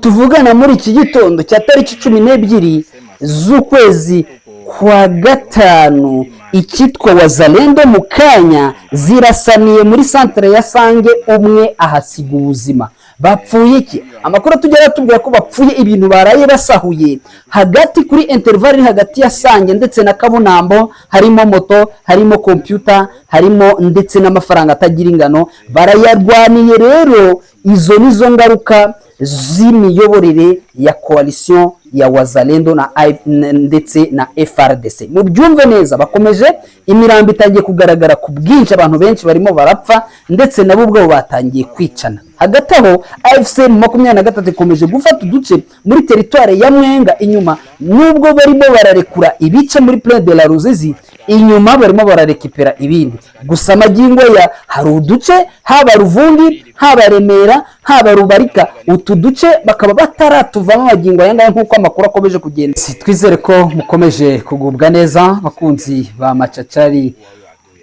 Tuvugana muri iki gitondo cya tariki 12 z'ukwezi kwa gatanu, icyitwa Wazalendo mu kanya zirasaniye muri santere ya Sange, umwe ahasiga ubuzima. Bapfuye iki? Amakuru tugera atubwira ko bapfuye ibintu baraye basahuye hagati kuri intervalle iri hagati ya Sange ndetse na Kabunambo, harimo moto, harimo kompiyuta, harimo ndetse n'amafaranga atagira ingano. Barayarwaniye rero. Izo nizo ngaruka z'imiyoborere ya coalition ya Wazalendo na ndetse na FARDC. Mubyumve neza, bakomeje, imirambo itangiye kugaragara ku bwinshi, abantu benshi barimo barapfa, ndetse nabo ubwabo batangiye kwicana. Hagati aho, AFC M23 ikomeje gufata uduce muri teritware ya Mwenga inyuma. Nubwo barimo bararekura ibice muri Plaine de la Ruzizi, inyuma barimo bararekipera ibindi. Gusa amagingo ya hari uduce, haba Ruvungi, haba Remera, haba Rubarika, utu duce bakaba bataratuvamo amagingo aya ngaya, nk'uko amakuru akomeje kugenda. Twizere ko mukomeje kugubwa neza, bakunzi ba Macacari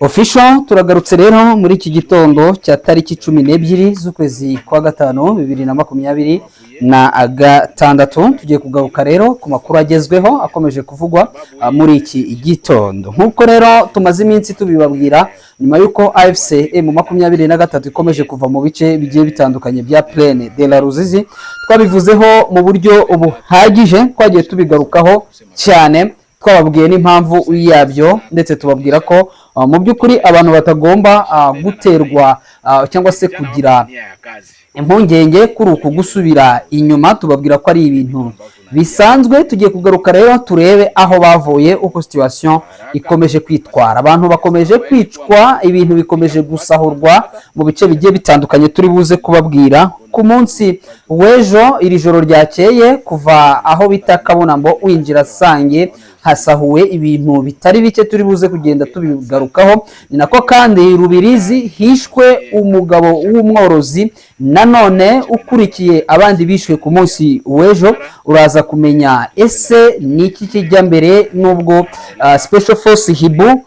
Official. Turagarutse rero muri iki gitondo cya tariki 12 z'ukwezi kwa gatanu 2026. Tugiye kugaruka rero ku makuru agezweho akomeje kuvugwa muri iki gitondo. Nk'uko rero tumaze iminsi tubibabwira, nyuma y'uko AFC M23 ikomeje kuva mu bice bigiye bitandukanye bya Plaine de la Ruzizi, twabivuzeho mu buryo buhagije, twagiye tubigarukaho cyane, twababwiye n'impamvu yabyo, ndetse tubabwira ko mu by'ukuri abantu batagomba guterwa cyangwa se kugira impungenge kuri uku gusubira inyuma. Tubabwira ko ari ibintu bisanzwe. Tugiye kugaruka rero turebe aho bavuye, uko situation ikomeje kwitwara. Abantu bakomeje kwicwa, ibintu bikomeje gusahurwa mu bice bigiye bitandukanye. Turi buze kubabwira ku munsi w'ejo, iri joro ryakeye, kuva aho bita Kabunambo winjira Sange, hasahuwe ibintu bitari bike. Turi buze kugenda tubigarukaho. Ni nako kandi Rubirizi hishwe umugabo w'umworozi nanone ukurikiye abandi bishwe ku munsi w'ejo. Uraza kumenya ese ni iki kijya mbere, nubwo Special Force Hibu,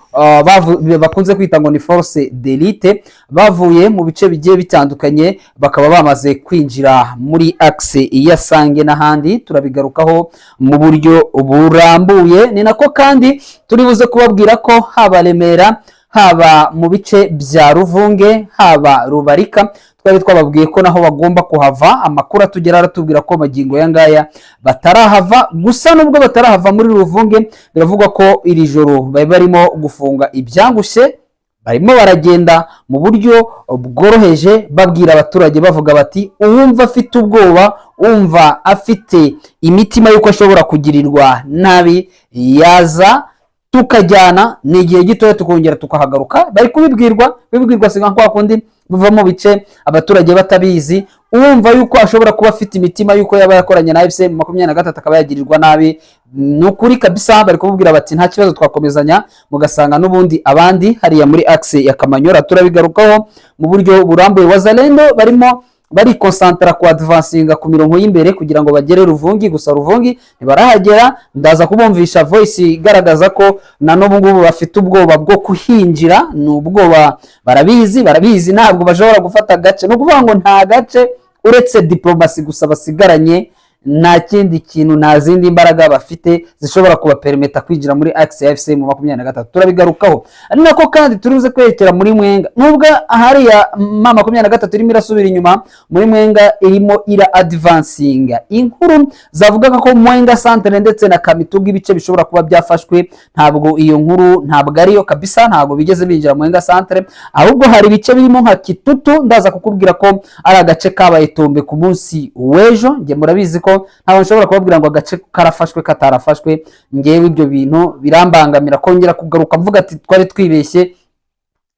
bakunze kwita ngo ni force d'élite, bavuye mu bice bigiye bitandukanye, bakaba bamaze kwinjira muri axe ya Sange n'ahandi. Turabigarukaho mu buryo burambuye. Ni nako kandi turi buze kubabwira ko haba Remera, haba mu bice bya Ruvunge, haba Rubarika, twari twababwiye ko naho bagomba kuhava. Amakuru atugera aratubwira ko magingo ya ngaya batarahava. Gusa nubwo batarahava muri Ruvunge, biravugwa ko iri joro bari barimo gufunga ibyangushye, barimo baragenda mu buryo bworoheje, babwira abaturage, bavuga bati: "Uwumva afite ubwoba, umva afite imitima y'uko ashobora kugirirwa nabi, yaza tukajyana, ni igihe gitoya tukongera tukahagaruka." Bari kubibwirwa, bibwirwa si nka kwa kundi biva mu bice abaturage batabizi. Uwumva yuko ashobora kuba afite imitima yuko yaba yakoranye na AFC M23 akaba yagirirwa nabi, ni ukuri kabisa bari kumubwira bati: "Nta kibazo, twakomezanya mugasanga n'ubundi abandi hariya muri axe ya Kamanyora." Turabigarukaho mu buryo burambuye. Wazalendo barimo barikonsantara ku advancinga ku mirongo y'imbere kugira ngo bagere Ruvungi. Gusa Ruvungi ntibarahagera. Ndaza kubumvisha voice igaragaza ko na n'ubu ngubu bafite ubwoba bwo kuhinjira. Ni ubwoba, barabizi, barabizi, ntabwo bashobora gufata agace. Ni ukuvuga ngo nta gace uretse diplomasi gusa basigaranye, nta kindi kintu, nta zindi mbaraga bafite zishobora kubaperimeta kwinjira muri axe ya AFC M23. Turabigarukaho. Ari nako kandi turibuze kwerekera muri Mwenga. Nubwo hariya M23 irimo irasubira inyuma, muri Mwenga irimo ira advancinga. Inkuru zavugaga ko Mwenga centre ndetse na Kamituga ibice bishobora kuba byafashwe, ntabwo iyo nkuru ntabwo ariyo kabisa. Ntabwo bigeze binjira Mwenga centre, ahubwo hari ibice birimo nka Kitutu. Ndaza kukubwira ko ari agace kabaye tombe ku munsi w'ejo. Njye murabizi ko ntabwo nshobora kubabwira ngo agace karafashwe, katarafashwe. Ngewe ibyo bintu birambangamira kongera kugaruka mvuga ati twari twibeshye.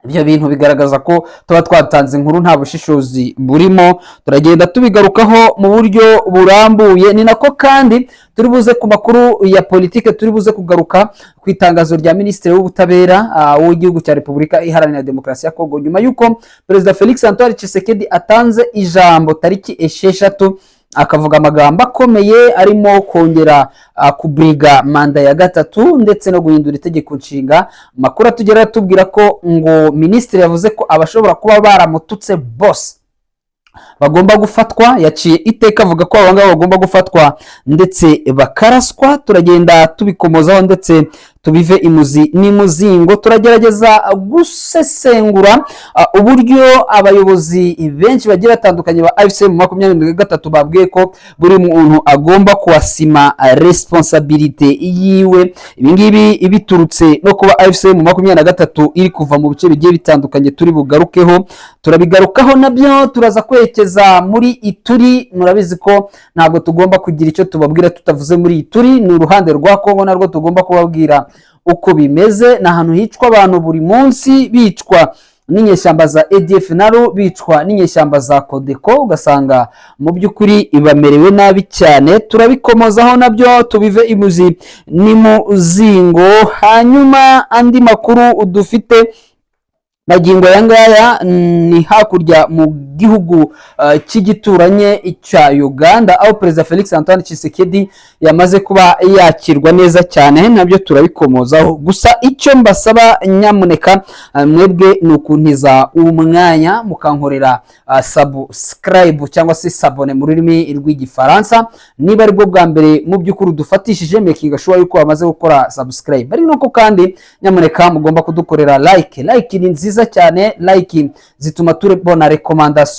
Ibyo bintu bigaragaza ko tuba twatanze inkuru nta bushishozi burimo. Turagenda tubigarukaho mu buryo burambuye. Ni nako kandi turi buze ku makuru ya politike, turi buze kugaruka ku itangazo rya Minisitiri w'Ubutabera w'igihugu cya Repubulika Iharanira Demokarasi ya Kongo, nyuma y'uko Perezida Felix Antoine Tshisekedi atanze ijambo tariki 6, akavuga amagambo akomeye arimo kongera kuburiga manda ya gatatu ndetse no guhindura itegeko nshinga. Amakuru atugera atubwira ko ngo minisitiri yavuze ko abashobora kuba baramututse bose Bagomba gufatwa. Yaciye iteka avuga ko aba ngaba bagomba gufatwa ndetse bakaraswa. Turagenda tubikomozaho ndetse tubive imuzi n'imuzingo. Turagerageza gusesengura uburyo abayobozi benshi bagiye batandukanye ba AFC M23 babwiye ko buri muntu agomba kuwasima responsabilité yiwe. Ibingibi biturutse no kuba AFC M23 iri kuva mu bice bigiye bitandukanye. Turi bugarukeho, turabigarukaho nabyo. Turaza kwerekeza muri Ituri. Murabizi ko ntabwo tugomba kugira icyo tubabwira tutavuze muri Ituri. Ni uruhande rwa Kongo, narwo tugomba kubabwira uko bimeze. Ni ahantu hicwa abantu buri munsi, bicwa n'inyeshyamba za ADF naro, bicwa n'inyeshyamba za Codeco, ugasanga mu by'ukuri bamerewe nabi cyane. Turabikomozaho nabyo, tubive imuzi n'imuzingo. Hanyuma andi makuru dufite magingo aya ngaya ni hakurya mu gihugu cy'igituranye cya Uganda, aho Perezida Felix Antoine Tshisekedi yamaze kuba yakirwa neza cyane. Nabyo turabikomozaho. Gusa icyo mbasaba nyamuneka mwebwe ni ukuntiza umwanya mukankorera subscribe cyangwa se s'abonner mu rurimi rw'Igifaransa. Niba aribwo bwa mbere mu by'ukuri dufatishije, making sure yuko wamaze gukora subscribe. Ari nuko kandi nyamuneka mugomba kudukorera like. Like ni nziza cyane, like zituma tubona recommandation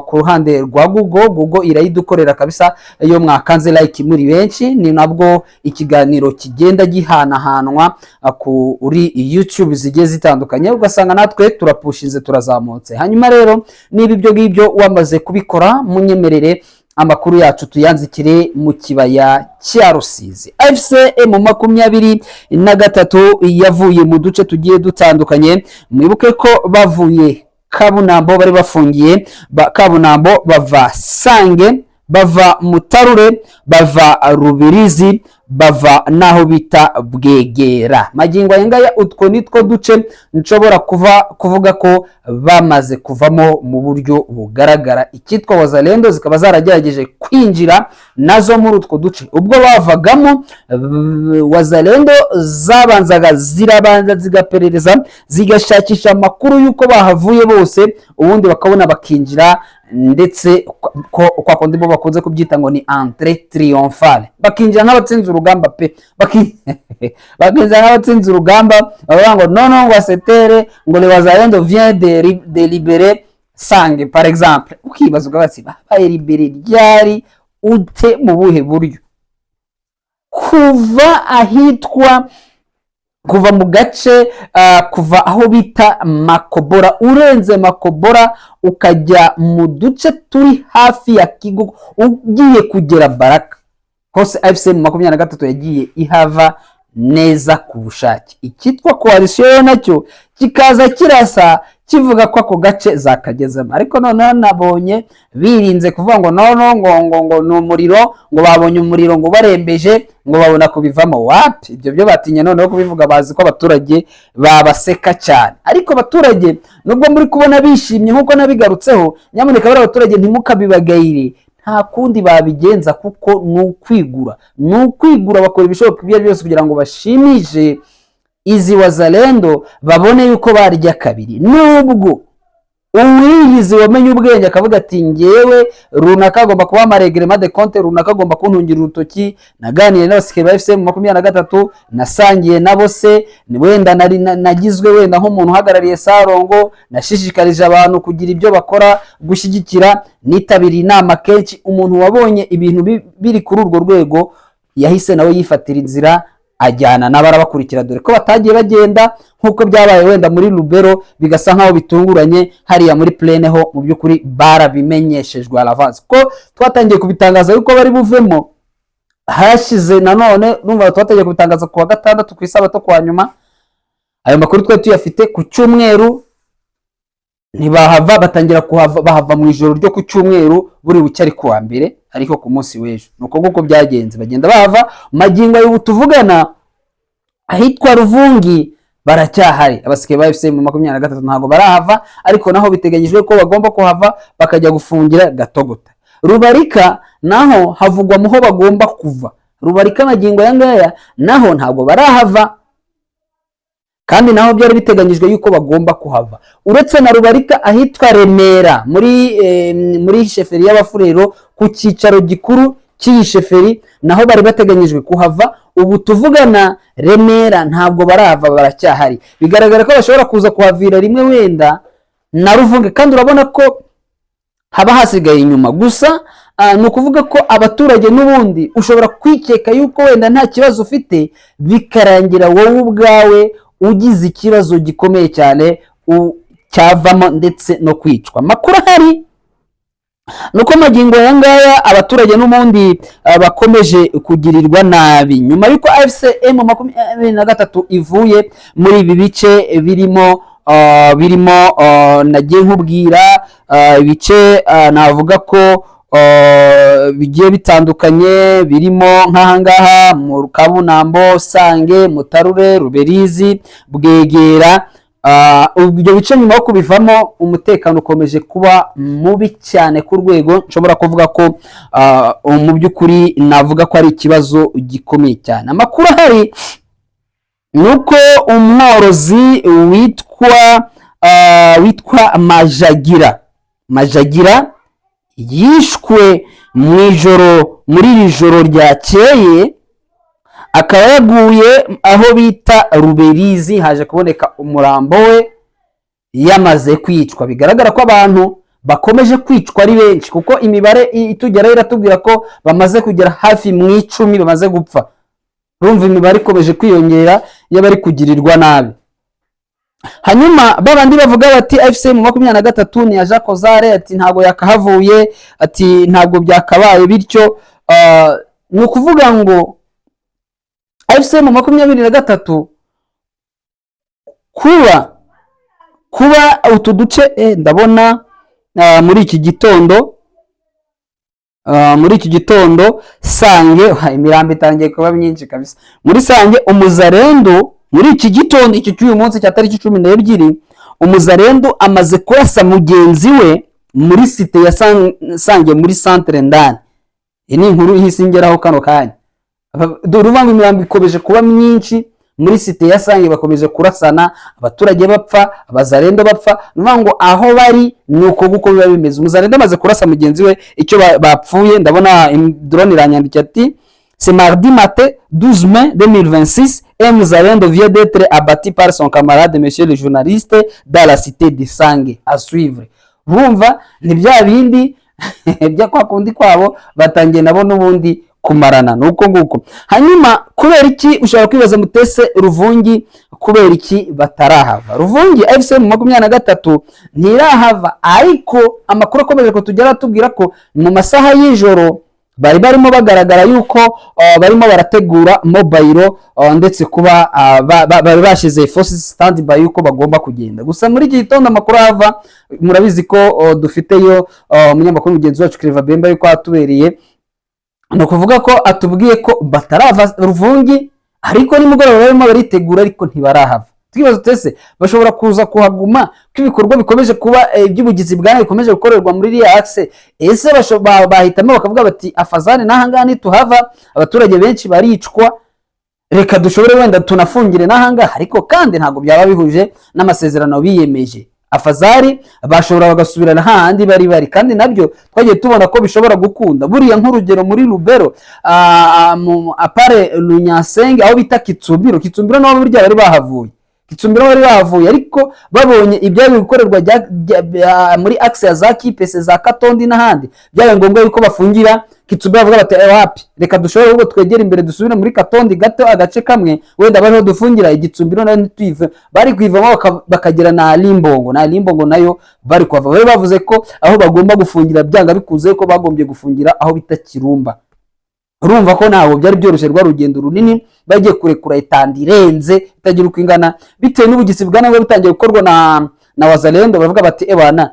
ku ruhande rwa Google. Google irayidukorera kabisa iyo mwakanze like muri benshi. Ni nabwo ikiganiro kigenda gihanahanwa kuri YouTube zigiye zitandukanye, ugasanga natwe turapushinze, turazamutse. Hanyuma rero, niba ibyo ngibyo wamaze kubikora, munyemerere amakuru yacu tuyanzikire mu kibaya cya Rusizi. AFC M23 yavuye mu duce tugiye dutandukanye. Mwibuke ko bavuye Kabunambo, bari bafungiye Kabunambo, bava Sange, bava Mutarure, bava Rubirizi, bava n'aho bita Bwegera. Magingo aya ngaya utwo ni two duce nshobora kuva kuvuga ko bamaze kuvamo mu buryo bugaragara. Icyitwa Wazalendo zikaba zaragerageje kwinjira nazo muri utwo duce. Ubwo bavagamo, Wazalendo zabanzaga zirabanza zigaperereza, zigashakisha amakuru y'uko bahavuye bose, ubundi bakabona bakinjira, ndetse ko kwa kundi bo bakunze kubyita ngo ni entrée triomphale, bakinjira nk'abatsinze urugamba pe. Bakinjira nk'abatsinze urugamba, bavuga ngo non non, ngo asetere, ngo le Wazalendo vient de libérer Sange par exemple. Ukibaza ukabaza, babaye libéré ryari, ute, mu buhe buryo? Kuva ahitwa, kuva mu gace kuva aho bita Makobora, urenze Makobora ukajya mu duce turi hafi ya Kigo, ugiye kugera Baraka, hose AFC M23 yagiye ihava neza ku bushake. Icyitwa coalition yo nacyo kikaza kirasa kivuga ko ako gace zakagezemo, ariko noneho nabonye birinze kuvuga ngo nono ngo ni umuriro, ngo babonye umuriro ngo barembeje, ngo babona kubivamo. Wapi, ibyo byo batinye noneho kubivuga, bazi ko abaturage babaseka cyane. Ariko abaturage, nubwo muri kubona bishimye nk'uko nabigarutseho, nyamuneka bariya abaturage ntimukabibagayire. Nta kundi babigenza kuko ni ukwigura, ni ukwigura. Bakora ibishoboka ibyo ari byo byose kugira ngo bashimishe izi Wazalendo, babone yuko barya kabiri. Nubwo uwiyizi wamenye ubwenge akavuga ati: "Ngewe runaka agomba kuba ama règlement de compte, runaka agomba kuntungira urutoki, naganiriye n'abasirikare ba AFC M23, nasangiye nabo se, wenda nari nagizwe wenda nk'umuntu uhagarariye Sarongo, nashishikarije abantu kugira ibyo bakora, gushyigikira, nitabiriye inama kenshi." Umuntu wabonye ibintu biri kuri urwo rwego yahise nawe yifatira inzira ajyana n'abarabakurikira, dore ko batagiye bagenda nk'uko byabaye wenda muri Lubero, bigasa nk'aho bitunguranye. Hariya muri plaine ho mu by'ukuri barabimenyeshejwe à l'avance, ko twatangiye kubitangaza yuko bari buvemo hashize nanone. Numva twatangiye kubitangaza ku wa gatandatu, ku isabato kwa nyuma. Ayo makuru twari tuyafite ku cyumweru. Ntibahava, batangira kuhava, bahava mu ijoro ryo ku cyumweru, buri bucye ari kuwa mbere, ariko ku munsi w'ejo ni uko nguko byagenze, bagenda bahava. Magingo y'ubu tuvugana, ahitwa Ruvungi baracyahari abasirikare ba AFC M23, ntabwo barahava, ariko naho biteganyijwe ko bagomba kuhava bakajya gufungira Gatogota. Rubarika naho havugwa muho bagomba kuva. Rubarika magingo aya ngaya naho ntabwo barahava. Kandi naho byari biteganyijwe yuko bagomba kuhava. Uretse na Rubarika, ahitwa Remera muri chefferie y'Abafurero, ku cyicaro gikuru cy'iyi chefferie, naho bari bateganyijwe kuhava. Ubu tuvugana Remera ntabwo barahava, baracyahari. Bigaragara ko bashobora kuza kuhavira rimwe wenda na Ruvunge, kandi urabona ko haba hasigaye inyuma gusa. Ni ukuvuga ko abaturage n'ubundi ushobora kwikeka yuko wenda nta kibazo ufite, bikarangira wowe ubwawe ugize ikibazo gikomeye cyane cyavamo ndetse no kwicwa. Amakuru ahari ni uko magingo aya ngaya abaturage n'ubundi bakomeje kugirirwa nabi nyuma y'uko AFC M23 ivuye muri ibi bice birimo nagiye nkubwira ibice navuga ko bigiye bitandukanye, birimo nk'ahangaha mu Kabunambo, Sange, Mutarure, Ruberizi, Bwegera. Ibyo bice nyuma yo kubivamo umutekano ukomeje kuba mubi cyane ku rwego nshobora kuvuga ko mu by'ukuri navuga ko ari ikibazo gikomeye cyane. Amakuru ahari ni uko umworozi witwa Majagira yishwe mu ijoro, muri iri joro ryakeye, akaba yaguye aho bita Ruberizi. Haje kuboneka umurambo we yamaze kwicwa. Bigaragara ko abantu bakomeje kwicwa ari benshi, kuko imibare itugeraho iratubwira ko bamaze kugera hafi mu 10 bamaze gupfa. Urumva imibare ikomeje kwiyongera y'abari kugirirwa nabi. Hanyuma babandi bavuga bati AFC M23 ni ya Jacques Ozare, ati ntabwo yakahavuye, ati ntabwo byakabaye bityo. Ni ukuvuga ngo AFC M23 kuba utu duce, ndabona muri iki gitondo Sange imirambo itangiye kuba myinshi kabisa. Muri Sange umuzarendo muri iki gitondo, iki cy'uyu munsi cya tariki 12, umuzarendo amaze kurasa mugenzi we muri cité ya Sange, muri centre ndani. Iyi ni inkuru ihise ingeraho kano kanya. Dore uvuga ngo imirambo ikomeje kuba myinshi muri cité ya Sange, bakomeje kurasana, abaturage bapfa, abazarendo bapfa. Ni ukuvuga ngo aho bari ni uko nguko biba bimeze. Umuzarendo amaze kurasa mugenzi we, icyo bapfuye, ndabona drone iranyandikiye ati: "Ce mardi matin 12 mai 2026, un Muzalendo vient d'être abattu par son camarade, monsieur le journaliste, dans la cité de Sange. À suivre." Urumva ni bya bindi bya kwa kundi kwabo, batangiye nabo n'ubundi kumarana, ni uko nguko. Hanyuma kubera iki, ushobora kwibaza mutese Ruvungi kubera iki batarahava? Ruvungi AFC M23 ntirahava, ariko amakuru akomeje kutugera atubwira ko mu masaha y'ijoro bari barimo bagaragara yuko barimo barategura mobile ndetse kuba bari bashyize forces stand by yuko bagomba kugenda. Gusa muri iki gitondo amakuru ava, murabizi ko dufiteyo umunyamakuru mugenzi wacu Clever Bemba, yuko atubereye, ni ukuvuga ko atubwiye ko batarava Ruvungi, ariko nimugoroba barimo baritegura, ariko ntibarahava. Twibaza tutese bashobora kuza kuhaguma ko ibikorwa bikomeje kuba iby'ubugizi bwa nabi bikomeje gukorerwa muri iriya axe? Ese bahitamo bakavuga bati afazani n'ahangaha nituhava abaturage benshi baricwa, reka dushobore wenda tunafungire n'ahangaha? Ariko kandi ntabwo byaba bihuje n'amasezerano biyemeje. Afazari bashobora bagasubirana hahandi bari bari, kandi nabyo twagiye tubona ko bishobora gukunda. Buriya nk'urugero muri Lubero, apare Lunyasenge, aho bita Kitsumbiro, Kitsumbiro nabo burya bari bahavuye. Kitsumbiro bari bahavuye, ariko babonye ibyari gukorerwa muri axe ya za Kipese, za Katondi n'ahandi, byabaye ngombwa yuko bafungira Kitsumbiro. Bavuga bati: "Wapi, reka dushobore ahubwo twegere imbere, dusubire muri Katondi gato, agace kamwe wenda bariho dufungira igitsumbiro nayo ntituyive." Bari kuyivamo bakagera na Limbongo, na Limbongo nayo bari kuhava. Bari bavuze ko aho bagomba gufungira byanga bikunze ko bagombye gufungira aho bita Kirumba. Urumva ko ntabwo byari byoroshye, rwa rugendo runini bagiye kurekura itanda irenze itagira uko ingana, bitewe n'ubugizi bwa nabi butangiye gukorwa na wazalendo. Bavuga bati: "Ebana,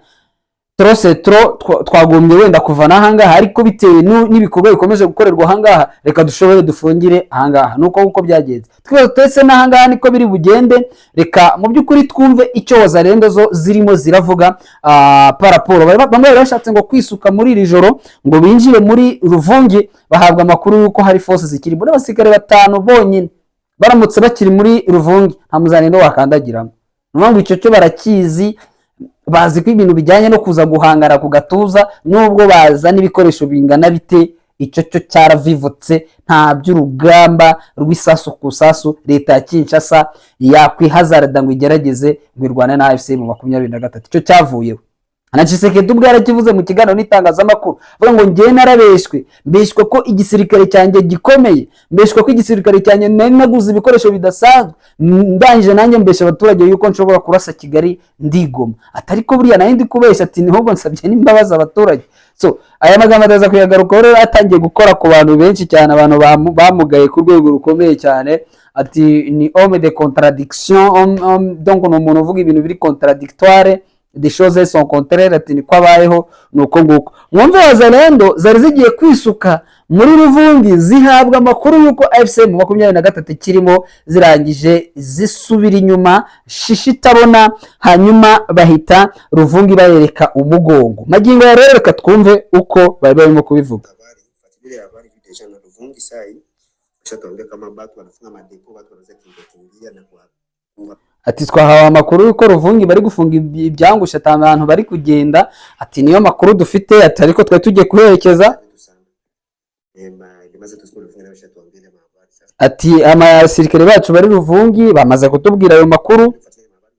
trop c'est trop, twagombye wenda kuva n'ahangaha, ariko bitewe n'ibikorwa bikomeje gukorerwa ahangaha, reka dushobore dufungire ahangaha." Nuko nguko byagenze. Twibaza tutese n'ahangaha niko biri bugende? Reka mu by'ukuri twumve icyo wazalendo zo zirimo ziravuga par rapport bamwe bari bashatse ngo kwisuka muri iri joro ngo binjire muri Ruvungi, bahabwa amakuru y'uko hari force zikiri muri abasirikare batanu bonyine. Baramutse bakiri muri Ruvungi, nta muzalendo wakandagiramo. Ni ukuvuga ngo icyo cyo barakizi, bazi ko ibintu bijyanye no kuza guhangara ku gatuza, nubwo bazana ibikoresho bingana bite, icyo cyo cyaravivutse. Nta by'urugamba rw'isasu ku sasu leta ya Kinshasa yakwihazarada ngo igerageze ngo irwane na AFC M23. Icyo cyavuyeho. Na Tshisekedi ubwo yarakivuze mu kiganiro n'itangazamakuru, avuga ngo: "Njyewe narabeshwe, mbeshywa ko igisirikare cyanjye gikomeye, mbeshywa ko igisirikare cyanjye nari naguze ibikoresho bidasanzwe, ndangije nanjye mbeshya abaturage yuko nshobora kurasa Kigali ndigoma." Atari ko buriya nari ndi kubeshya, ati nihubwo nsabye n'imbabazi abaturage. So aya magambo ataza kuyagarukaho rero, atangiye gukora ku bantu benshi cyane, abantu bamugaye ku rwego rukomeye cyane. Ati ni homme de contradiction, donc ni umuntu uvuga ibintu biri contradictoire, des choses son contraire. Ati niko abayeho, ni uko nguko. Mwumve, Wazalendo zari zigiye kwisuka muri Ruvungi, zihabwa amakuru y'uko AFC M23 kirimo, zirangije zisubira inyuma shishi itabona, hanyuma bahita Ruvungi bayereka umugongo. Magingo ya rero, reka twumve uko bari barimo kubivuga. Habari, fuatilia habari déjà na Ruvungi sai ushatuambia kama batu wanafunga madepo, watu wanaweza kimbia kimbia na kwa Ati twahawe amakuru y'uko Ruvungi bari gufunga ibyangusha, ati abantu bari kugenda, ati niyo makuru dufite, ati ariko twari tugiye kuherekeza. Vitu sana. Eh, ma limaze tusiku Ruvungi na ushatuambia ile mahabari sasa. Ati abasirikare bacu bari Ruvungi bamaze kutubwira ayo makuru. Fuatilia habari.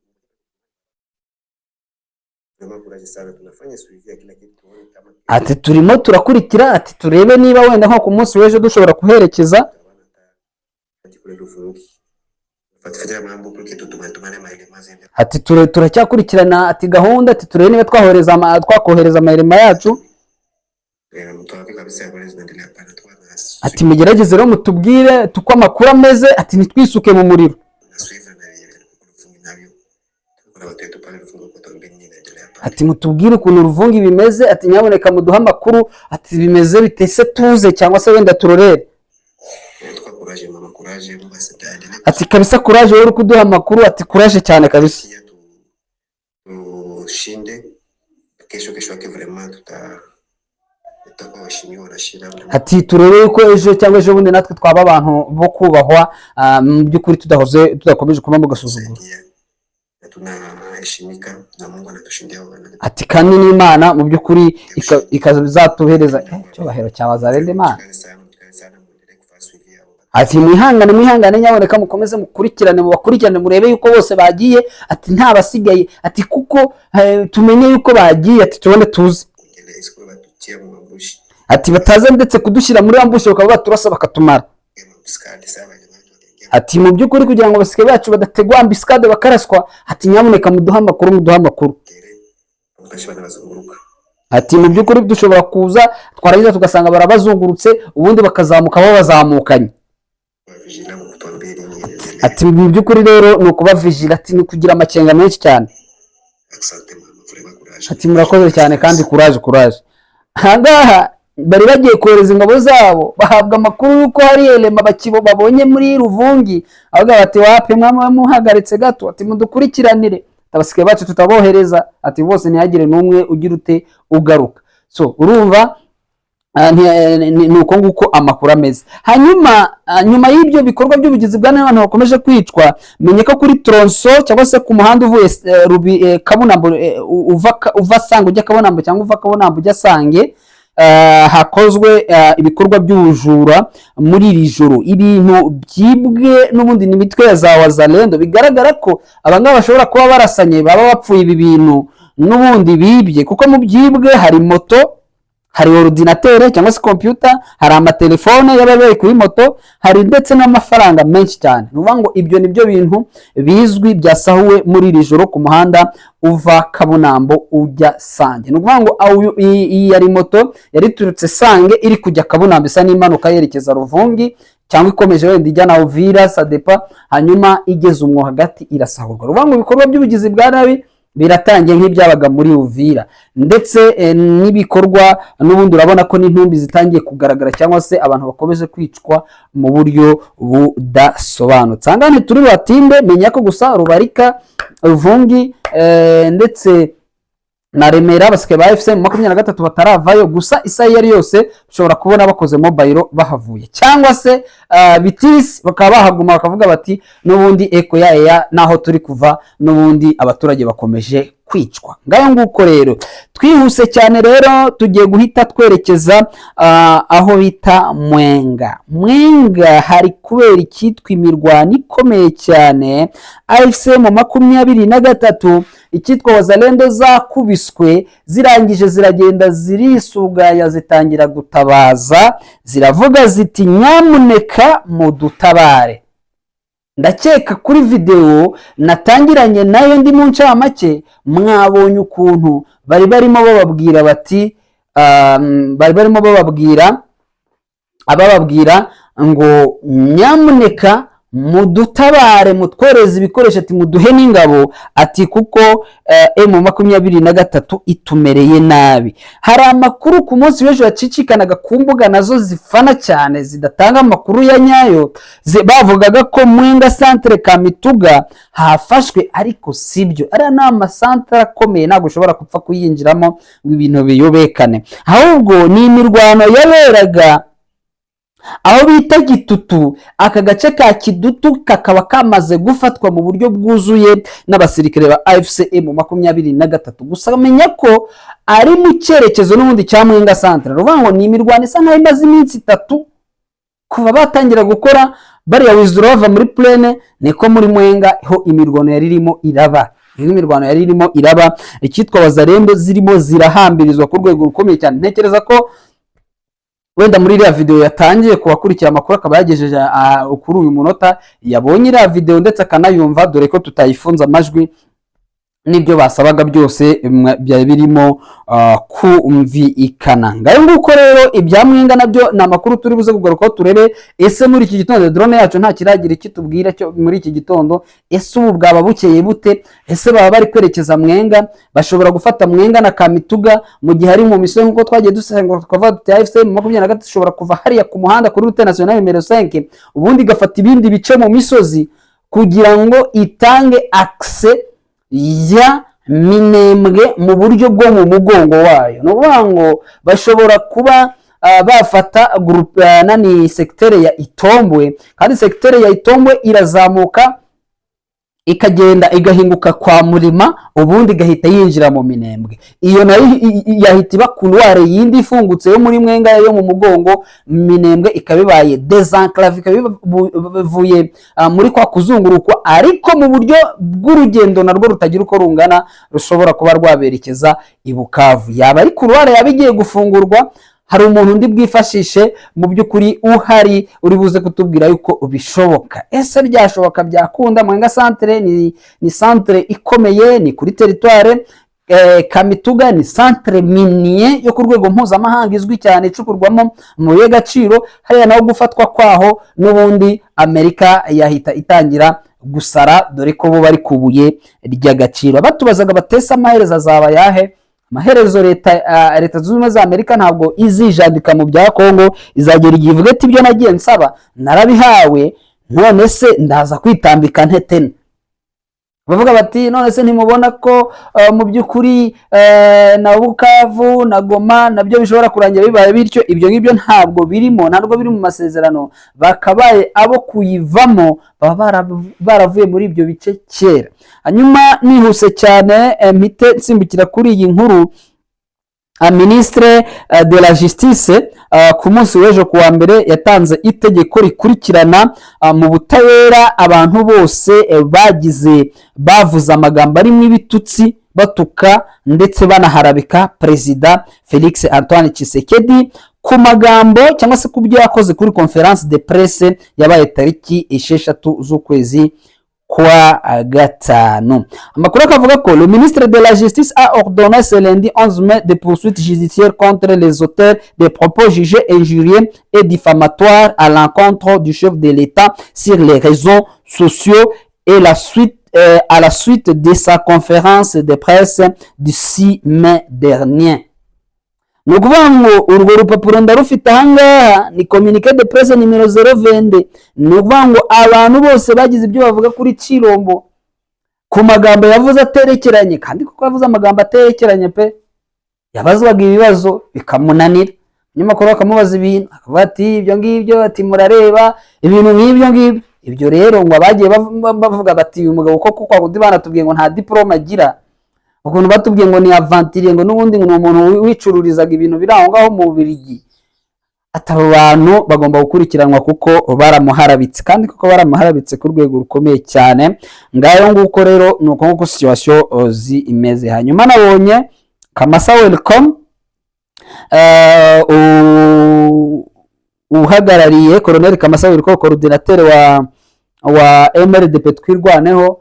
Vraiment courage sana, tunafanya suivi ya kila kitu tuone kama Ati turimo turakurikira, ati turebe niba wenda nko ku munsi w'ejo dushobora kuherekeza. Ati kule Ruvungi. Fuatilia mambo pour que tutumane maelezo zende. Ati turacyakurikirana, ati gahunda, ati turebe niba twakohereza amayirema yacu. Eh, mtu kabisa habari zinaendelea pale tu na Ati mugerageze rero mutubwire uko amakuru ameze, ati ntitwisuke mu muriro. Na suivre na Ruvungi navyo. Kuna watu wetu pale Ruvungi kwa tuambie nini inaendelea pale. Ati mutubwire ukuntu Ruvungi bimeze, ati nyaboneka muduhe amakuru, ati bimeze bitese tuze cyangwa se wenda turorere. En tout cas courage mama, courage, Mungu aendelee Ati kabisa courage, wowe uri kuduha amakuru, ati courage cyane kabisa. kusikia tushinde kesho, kesho yake vraiment tutakuwa waheshimiwa na shida. Ati turebe yuko ejo cyangwa ejo bundi natwe twaba abantu bo kubahwa, mu by'ukuri tudahoze, tudakomeje kuba mu gasuzuguro. Kusaidia na tunaheshimika na Mungu anatushindia wana. Ati kandi n'Imana mu by'ukuri ikazatuhereza icyubahiro cya Wazalendo Imana. Mjikaze sana, mjikaze sana, muendelee kufanya suivi yao. Ati mwihangane, mwihangane, nyaboneka mukomeze mukurikirane, mubakurikirane, murebe yuko bose bagiye, ati nta basigaye, ati kuko tumenye yuko bagiye, ati tubone tuze. Kuendelea isikuwe batutia mu ambush. Ati bataza ndetse kudushyira muri ambush, bakaba baturasa bakatumara. Embuscade sawa jamaa wetu wataingia. Ati mu by'ukuri kugira ngo abasirikare bacu badategwa embuscade bakaraswa, ati nyamuneka muduhe amakuru, muduhe amakuru. Tere wakati wanawazunguruka. Ati mu by'ukuri dushobora kuza, twarangiza tugasanga barabazungurutse, ubundi bakazamuka babazamukanye. Vigilant mu kutuambia nini inaendelea. Ati mu by'ukuri rero ni ukuba vigilant, ati ni ukugira amakenga menshi cyane. Asante mama, vraiment courage. Ati murakoze cyane kandi courage, courage. Ahangaha bari bagiye kohereza ingabo zabo, bahabwa amakuru y'uko hari elema bakibo babonye muri Ruvungi, avuga bati: "Wapi, mwama muhagaritse gato," ati mudukurikiranire abasigaye bacu tutabohereza, ati bose ntihagire n'umwe ugira ute ugaruka. So urumva ni uko nguko amakuru ameze. Hanyuma nyuma y'ibyo bikorwa by'ubugizi bwa nabi, abantu bakomeje kwicwa, menye ko kuri tronçon cyangwa se ku muhanda uvuye Rubi, Kabunambo, uva Sange ujya Kabunambo cyangwa uva Kabunambo ujya Sange, hakozwe ibikorwa by'ubujura muri iri joro. Ibintu byibwe n'ubundi ni imitwe ya za Wazalendo. Bigaragara ko abangaba bashobora kuba barasanye, baba bapfuye ibi bintu n'ubundi bibye, kuko mu byibwe hari moto, hari ordinateur cyangwa se computer, hari amatelefone y'ababaye kuri moto, hari ndetse n'amafaranga menshi cyane. Ni ukuvuga ngo ibyo ni byo bintu bizwi byasahuwe muri iri joro ku muhanda uva Kabunambo ujya Sange. Ni ukuvuga ngo iyi yari moto yari iturutse Sange iri kujya Kabunambo, isa n'impanuka yerekeza Ruvungi cyangwa ikomeje wenda ijya na Uvira Sadepa, hanyuma igeze umwo hagati irasahurwa. Ni ukuvuga ngo ibikorwa by'ubugizi bwa nabi biratangiye nk'ibyabaga muri Uvira, ndetse n'ibikorwa n'ubundi urabona ko n'intumbi zitangiye kugaragara cyangwa se abantu bakomeje kwicwa mu buryo budasobanutse. Aha ngaha ntituri buhatinde, menya ko gusa Rubarika, Ruvungi, ndetse Na Remera, abasirikare ba AFC M23 bataravayo. Gusa isaha iyo ari yose ushobora kubona bakoze mobile bahavuye, cyangwa se bitisi bakaba bahaguma, bakavuga bati n'ubundi eko ya eya naho turi kuva, n'ubundi abaturage bakomeje kwicwa. Ngayo nguko rero, twihuse cyane rero, tugiye guhita twerekeza aho bita Mwenga. Mwenga hari kubera icyitwa imirwano ikomeye cyane. AFC M23, icyitwa Wazalendo zakubiswe, zirangije ziragenda zirisuganya, zitangira gutabaza, ziravuga ziti: "Nyamuneka mudutabare." Ndakeka kuri videwo natangiranye nayo ndi mu ncamake mwabonye ukuntu bari barimo bababwira bati bari barimo bababwira, abababwira ngo nyamuneka mudutabare, mutworeze ibikoresho, ati muduhe n'ingabo, ati kuko M23 itumereye nabi. Hari amakuru ku munsi w'ejo yacicikanaga ku mbuga nazo zifana cyane, zidatanga amakuru ya nyayo, bavugaga ko Mwenga centre, Kamituga hafashwe, ariko sibyo. Ariya ni amasantere akomeye, ntabwo ushobora gupfa kuyinjiramo ngo ibintu biyobekane. Ahubwo ni imirwano yaberaga aho bita Gitutu. Aka gace ka Kidutu kakaba kamaze gufatwa mu buryo bwuzuye n'abasirikare ba AFC M23. Gusa menya ko ari mu cyerekezo n'ubundi cya Mwenga centre. Ruvuga ngo ni imirwano isa nkaho imaze iminsi 3 kuva batangira gukora bariya wizura bava muri plaine. Niko muri Mwenga ho imirwano yari irimo iraba, imirwano yari irimo iraba, icyitwa Wazalendo zirimo zirahambirizwa ku rwego rukomeye cyane. Ntekereza ko wenda muri iriya video yatangiye kubakurikira amakuru, akaba yagejeje kuri uyu munota, yabonye iriya video ndetse akanayumva, dore ko tutayifunze amajwi, n'ibyo basabaga byose byari birimo kumvikana. Ngayo nguko rero, ibya Mwenga nabyo ni amakuru turi buze kugarukaho, turebe ese muri iki gitondo drone yacu nta kiragira ikitubwira cyo muri iki gitondo. Ese ubu bwaba bukeye bute? Ese baba bari kwerekeza Mwenga? Bashobora gufata Mwenga na Kamituga mu gihe ari mu misozi, nk'uko twagiye dusengura tukavuga tuti AFC M23 ishobora kuva hariya ku muhanda kuri route nationale nimero 5, ubundi igafata ibindi bice mu misozi kugira ngo itange accès ya Minembwe mu buryo bwo mu mugongo wayo. Ni ukuvuga ngo bashobora kuba bafata groupe nani, secteur ya Itombwe, kandi secteur ya Itombwe irazamuka ikagenda igahinguka kwa Murima, ubundi igahita yinjira mu Minembwe. Iyo nayo yahita iba couloir yindi ifungutse yo muri Mwenga yo mu mugongo. Minembwe ikaba ibaye désenclavé, ikaba ivuye muri kwa kuzungurukwa, ariko mu buryo bw'urugendo narwo rutagira uko rungana, rushobora kuba rwaberekeza i Bukavu. Yaba ari couloir yaba igiye gufungurwa. Hari umuntu undi bwifashishe mu by'ukuri uhari uri buze kutubwira yuko bishoboka. Ese byashoboka, byakunda? Mwenga centre ni centre ikomeye, ni kuri territoire. Kamituga ni centre minier yo ku rwego mpuzamahanga izwi cyane, icukurwamo amabuye y'agaciro. Hariya naho gufatwa kwaho n'ubundi Amerika yahita itangira gusara, dore ko bo bari ku buye ry'agaciro. Batubazaga batese amaherezo azaba yahe? Amaherezo Leta Zunze Ubumwe za Amerika ntabwo izijandika mu bya Kongo. Izagera igihe ivuga ati ibyo nagiye nsaba narabihawe, none se ndaza kwitambika ntetene? Bavuga bati none se ntimubona ko mu by'ukuri na Bukavu na Goma nabyo bishobora kurangira bibaye bityo? Ibyo ngibyo ntabwo birimo, ntabwo biri mu masezerano. Bakabaye abo kuyivamo baba baravuye muri ibyo bice kera. Hanyuma nihuse cyane, mpite nsimbukira kuri iyi nkuru. Ministre de la Justice ku munsi w'ejo ku wa mbere yatanze itegeko rikurikirana mu butabera abantu bose bagize bavuze amagambo arimo ibitutsi, batuka ndetse banaharabika Perezida Felix Antoine Tshisekedi ku magambo cyangwa se ku byo yakoze kuri conférence de presse yabaye tariki 6 z'ukwezi kwa gatanu. Amakuru akavuga ko le ministre de la Justice a ordonné ce lundi 11 mai des poursuites judiciaires contre les auteurs des propos jugés injurieux et diffamatoires à l'encontre du chef de l'État sur les réseaux sociaux et la suite à la suite de sa conférence de presse du 6 mai dernier. Ni ukuvuga ngo urwo rupapuro ndarufite ahangaha, ni communiqué de presse nimero 022. Ni ukuvuga ngo abantu bose bagize ibyo bavuga kuri Tshilombo, Ku magambo yavuze aterekeranye, kandi kuko yavuze amagambo aterekeranye pe, yabazwaga ibibazo bikamunanira, umunyamakuru bakamubaza ibintu akavuga ati ibyo ngibyo, ati murareba ibintu nk'ibyo ngibyo. Ibyo rero ngo abagiye bavuga bati uyu mugabo koko, kwa kundi banatubwiye ngo nta diporome agira, ukuntu batubwiye ngo ni aventurier, ngo n'ubundi ngo ni umuntu wicururizaga ibintu biri aho ngaho mu Bubiligi, ati abo bantu bagomba gukurikiranwa kuko baramuharabitse, kandi kuko baramuharabitse ku rwego rukomeye cyane. Ngayo nguko rero, ni uko nguko situation imeze. Hanyuma nabonye Kamasa Welcome, uhagarariye Colonel Kamasa Welcome, coordinateur wa MRDP Twirwaneho,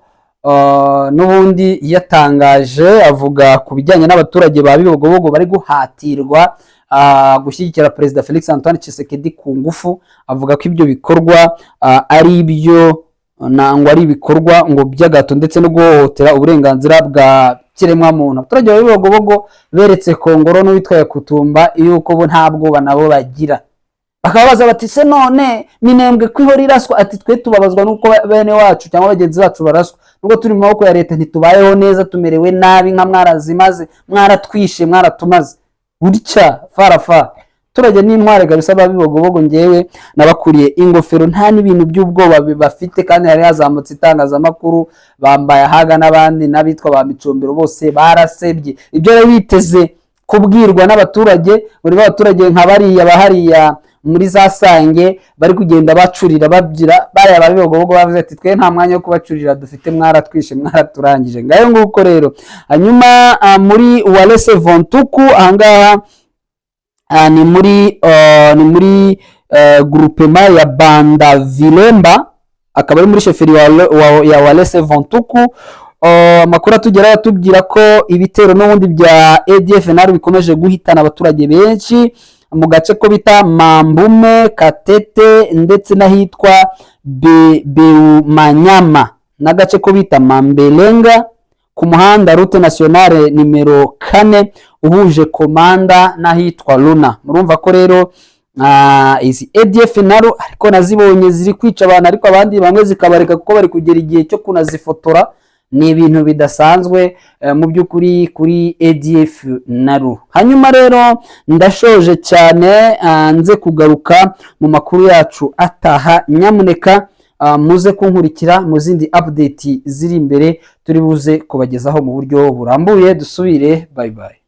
n'ubundi yatangaje avuga ku bijyanye n'abaturage ba Bibogobogo bari guhatirwa gushyigikira Perezida Felix Antoine Tshisekedi ku ngufu, avuga ko ibyo bikorwa ari ibyo nangwa ari ibikorwa ngo by'agato ndetse no guhohotera uburenganzira bwa kiremwamuntu. Abaturage ba Bibogobogo beretse Kongoro n'uwitwa Yakutumba yuko bo nta bwoba nabo bagira, bakababaza bati se none Minembwe ko ihora iraswa? Ati twe tubabazwa n'uko bene wacu cyangwa bagenzi bacu baraswa, nubwo turi mu maboko ya leta ntitubayeho neza, tumerewe nabi, nka mwarazimaze, mwaratwishe, mwaratumaze gutya farafa. Abaturage n'intwari kabisa ba Bibogobogo, ngewe nabakuriye ingofero, nta n'ibintu by'ubwoba bafite. Kandi hari hazamutse itangazamakuru, bambaye ahaga n'abandi n'abitwa ba Micombero bose barasebye. Ibyo rero biteze kubwirwa n'abaturage, buri abaturage nka bariya bahariya muri za Sange bari kugenda bacurira babyira, bariya ba Bibogobogo bavuze ati twe nta mwanya wo kubacurira dufite, mwaratwishe, mwaraturangije. Ngayo nguko rero. Hanyuma muri Walese Vontuku, ahangaha ni muri groupement ya Banda Vilemba, akaba ari muri chefferie ya Walese Vontuku. Amakuru atugeraho atubwira ko ibitero n'ubundi bya ADF NALU bikomeje guhitana abaturage benshi mu gace ko bita Mambume, Katete ndetse n'ahitwa Beumanyama n'agace ko bita Mambelenga ku muhanda route nationale nimero 4 uhuje Komanda n'ahitwa Luna. Murumva ko rero izi ADF NALU ariko nazibonye ziri kwica abantu, ariko abandi bamwe zikabareka kuko bari kugera igihe cyo kunazifotora. Ni ibintu bidasanzwe mu by'ukuri kuri ADF NALU. Hanyuma rero ndashoje cyane, nze kugaruka mu makuru yacu ataha. Nyamuneka muze kunkurikira mu zindi update ziri imbere turi buze kubagezaho mu buryo burambuye. Dusubire, bye bye.